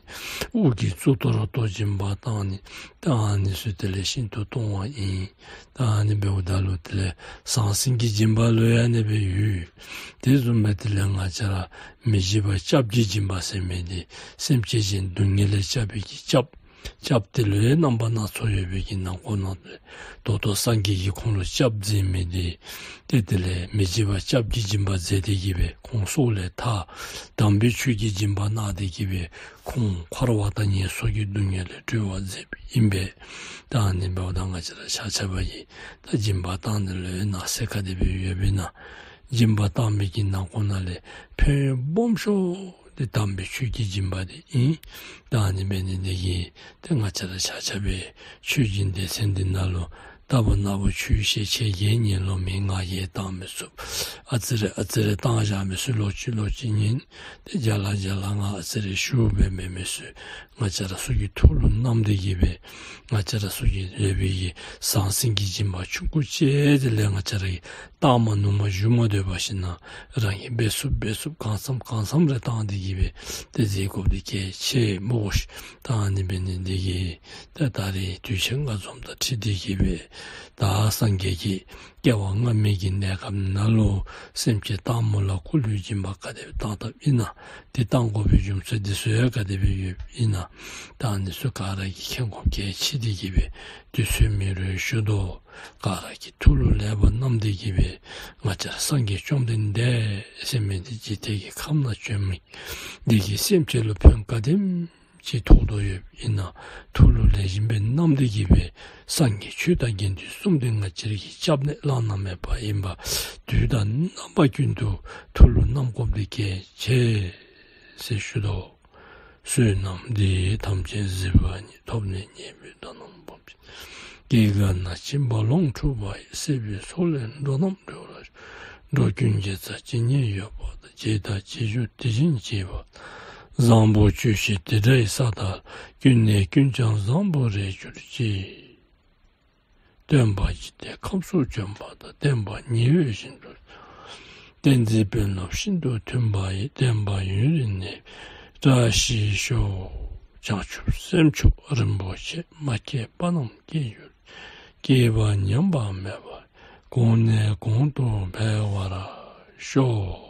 དབུ་གི་གཙུག་ཏོར་ཏོ་སྦྱིན་པ་བཏང་ནི། ད་ཨ་ནི་ཚུ་དེ་ལས་ཤིན་ཏུ་གཏོང་བ་ཨིན། ད་ཨ་ནི་འབདཝ་ད་ལུ་དེ་ལས་ཟང་ཟིང་གི་སྦྱིན་པ་ལུ་ཡང་ཨ་ནི་སྦེ་ཡོད། དེ་བཟུམ་སྦེ་དེ་ལས་ང་བཅས་ར་མི་བརྗེད་པ་སྐྱབས་ཀྱི་སྦྱིན་པ་ཟེར་མི་འདི་སེམས་ཅན་གཞན་སྡུག་བསྔལ་ལས་སྐྱབས་པའི་གི་སྐྱབས། སྐྱབས་དེ་ལུ་ཡང་རྣམ་པ་སྣ་ཚོགས་ཡོད་པའི་གི་ནང་ཁོངས་ནང་ལས་ད་ལྟོ་སངས་རྒྱས་ཀྱིས་ཁོང་ལུ་སྐྱབས་མཛད་མི་འདི་ཏེ་དེ་ལས་མི་བརྗེད་པ་སྐྱབས་ཀྱི་སྦྱིན་པ་མཛད་དེ་གི་སྦེ་ཁོང་སྲོག་ལས་ཐར། དམ་པའི་ཆོས་ཀྱི་སྦྱིན་པ་གནང་སྟེ་གི་སྦེ་ཁོང་འཁོར་བ་དང་ངན་སོང་གི་སྡུག་བསྔལ་ལས་གྲོལ་བར་མཛད་པའི་ཨིན་པས། ད་ཨ་ནི་འབདཝ་ད་ང་བཅས་ར་ཆ་ཁྱབ་ཀྱིས་ད་སྦྱིན་པ་བཏང་ནི་ལུ་ཡང་ནང་གསེས་ག་དེ་སྦེ་ཡོདཔ་ཨིན་ན། སྦྱིན་པ་བཏང་མི་གི་ནང་ཁོངས་ནང་ལས་ཕན་ཡོན་སྦོམ་ཤོས་འདི་དམ་པའི་ཆོས་ཀྱི་སྦྱིན་པ་འདི་ཨིན། ད་ཨ་ནི་འབད་ནི་འདི་གིས་ཏེ་ང་བཅས་ར་ཆ་ཁྱབ་སྦེ་ཆོས་ཀྱི་སྡེ་ཚན་འདི་ནང་ལུ་ལྟ་བུ་ན་བུ་ཆོས་བཤད་ཆོས་རྒྱལ་ཉན་ལོང་མེད། ང་རྒྱལ་བཏང་མི་ཚུགས། ཨ་ཙི་རེ་ཨ་ཙི་རེ་བཏང་བཞག་མི་ཚུགས། ལོག་ཅི་ལོག་ཅི་ཉན། ཏེ་རྒྱ་ལ་རྒྱ་ལ་ང་ཨ་ཙི་རེ་ཞུ་སྦེ་མེན་མི་ཚུགས། ང་བཅས་ར་ཚུ་གི་ཐུགས་ལུ་བསྣམས་ཏེ་གི་སྦེ་ང་བཅས་ར་ཚུ་གིས་ཡོད་པའི་གི་ཟང་ཟིང་གི་སྦྱིན་པ་ཆུང་ཀུ་ཅིག་དེ་ལས་ང་བཅས་ར་གིས་བཏང་མ་ནུམ་མ་བཞུགས་མ་སྡོད་པར་ཞིན་ན་རང་གིས་འབད་ཚུགསཔ་འབད་ཚུགསཔ་གང་འཚམས་གང་འཚམས་རེ་བཏང་སྟེ་གི་སྦེ་ཏེ་མཛད་དགོཔ་འདི་གལ་ཆེ་སྨོ་ཤིག། ད་ཨ་ནི་འབད་ནི་འདི་གིས་ཏེ་ད་རེས་དུས་ཆེན་ལྔ་འཛོམས་དང་འཁྲིལ་ཏེ་གི་སྦེ་ད་སངས་རྒྱས་ཀྱིས་སྐྱེ་བ་སྔ་མའི་གི་གནས་སྐབས་ནང་ལུ་སེམས་ཅན་སྟག་མོ་ལ་སྐུ་ལུས་སྦྱིན་པ་ག་དེ་སྦེ་བཏང་བཏངམ་ཨིན་ན། དེ་བཏང་དགོ་པའི་རྒྱུ་མཚན་འདི་ཚུ་ཡང་ག་དེ་སྦེ་ཡོདཔ་ཨིན་ན། ད་ཨ་ནི་ཚུ་ག་ར་གིས་མཁྱེན་དགོཔ་གལ་ཆེ་སྟེ་གི་སྦེ་དུས་ཚོད་མེད་རུང་ཞུ་དོ། ག་ར་གིས་ཐུགས་ལུ་ལེགས་པར་བསྣམས་ཏེ་གི་སྦེ་ང་བཅས་ར་སངས་རྒྱས་བཅོམ་ལྡན་འདས་ཟེར་མི་འདི་འཇིག་རྟེན་གྱི་ཁམས་ནང་བྱོན་མི་འདི་གིས་སེམས་ཅན་ལུ་ཕན་ག་དེམ་ཅིག་ཐོགས་དོ་ཡོདཔ་ཨིན་ན། ཐུགས་ལུ་ལེགས་ཤོམ་སྦེ་བསྣམས་ཏེ་གི་སྦེ་སངས་རྒྱས་ཆོས་དང་དགེ་འདུན་གསུམ་འདི་ང་བཅས་ར་གི་སྐྱབས་གནས་བླ་ན་མེད་པ་ཨིན་པ་དུས་དང་རྣམ་པ་ཀུན་ཏུ་ཐུགས་ལུ་བསྣམ་དགོཔ་འདི་གལ་ཆེ་ཟེར་ཞུ་དོ། བསོད་ནམས་འདི་ཡིས་ཐམས་ཅད་གཟིགས་པ་ཉིད། ཐོབ་ནས་ཉེས་པའི་དགྲ་རྣམས་ཕམ་བྱས། སྐྱེ་རྒ་ན་འཆིའི་རྦ་ཀློང་འཁྲུགས་པ་ཡི། སྲིད་པའི་མཚོ་ལས་འགྲོ་རྣམས་སྒྲོལ་བར་ཤོག། འགྲོ་ཀུན་དགེ་རྩ་ཇི་སྙེད་ཡོད་པ་དང་། བྱས་དང་བྱེད་འགྱུར་དེ་བཞིན་བྱེད་པ། བཟང་པོ་སྤྱོད་བཞིན་དེ་འདྲའི་ས་དག་ལ། ཀུན་ནས་ཀུན་ཀྱང་བཟང་པོར་རེག་གྱུར་ཅིག། སྟོན་པ་འཇིག་རྟེན་ཁམས་སུ་བྱོན་པ་དང་། བསྟན་པ་ཉི་འོད་བཞིན་དུ། བསྟན་འཛིན་དཔོན་སློབ་ཤིན་ཏུ་མཐུན་པ་ཡི། བསྟན་པ་ཡུན་རིང་གནས་པའི་ བཀྲ་ཤིས་ཤོག། བྱང་ཆུབ་སེམས་མཆོག་རིན་པོ་ཆེ། མ་སྐྱེས་པ་རྣམས་སྐྱེ་གྱུར་ཅིག། སྐྱེས་པ་ཉམས་པ་མེད་པར། གོང་ནས་གོང་དུ་འཕེལ་བར་ཤོག།